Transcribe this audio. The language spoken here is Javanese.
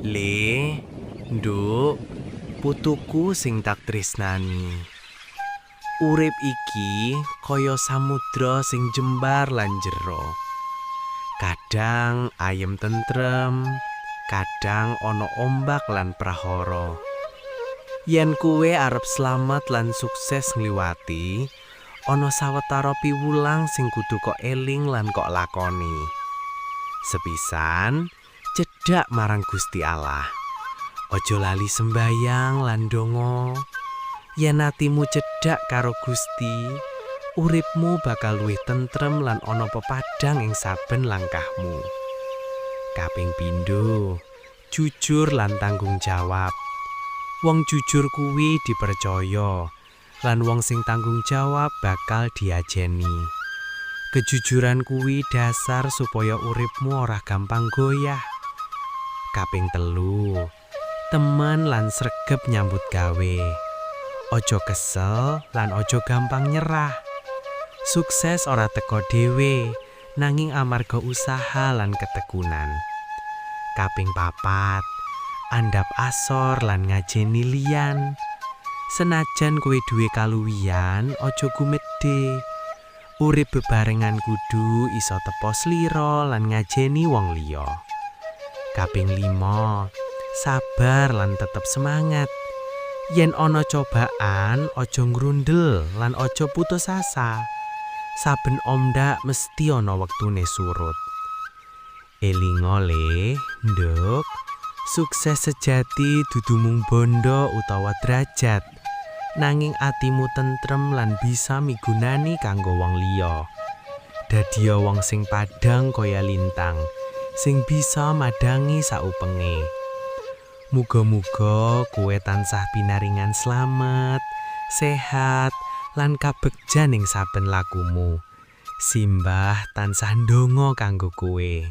Le, Nduk, putuku sing tak tresnani. Urip iki kaya samudra sing jembar lan jero. Kadang ayem tentrem, kadang ana ombak lan prahara. Yen kowe arep slamet lan sukses ngliwati, ana sawetara piwulang sing kudu kok eling lan kok lakoni. Sepisan, cedhak marang Gusti Allah. Aja lali sembayang lan ndonga. Yen atimu cedhak karo Gusti, uripmu bakal luwih tentrem lan ana pepadang ing saben langkahmu. Kaping pindho, jujur lan tanggung jawab. Wong jujur kuwi dipercaya, lan wong sing tanggung jawab bakal diajeni. Kejujuran kuwi dasar supaya uripmu ora gampang goyah. Kaping 3, temen lan sregep nyambut gawe. Aja kesel lan aja gampang nyerah. Sukses ora teka dhewe, nanging amarga usaha lan ketekunan. Kaping 4, andhap asor lan ngajeni liyan. Senajan kowe duwe kaluwihan, aja gumedhe. Urip bebarengan kudu iso tepa slira lan ngajeni wong liya. Kaping 5, sabar lan tetep semangat. Yen ana cobaan, aja ngrundel lan aja putus asa. Saben ombak mesti ana wektune surut. Elinga le, Nduk, sukses sejati dudu mung bondo utawa derajat, nanging atimu tentrem lan bisa migunani kanggo wong liya. Dadiya wong sing padhang kaya lintang, sing bisa madangi saubenge. Muga-muga kowe tansah pinaringan slamet, sehat, lan kabegjan ing saben lakumu. Simbah tansah ndonga kanggo kowe.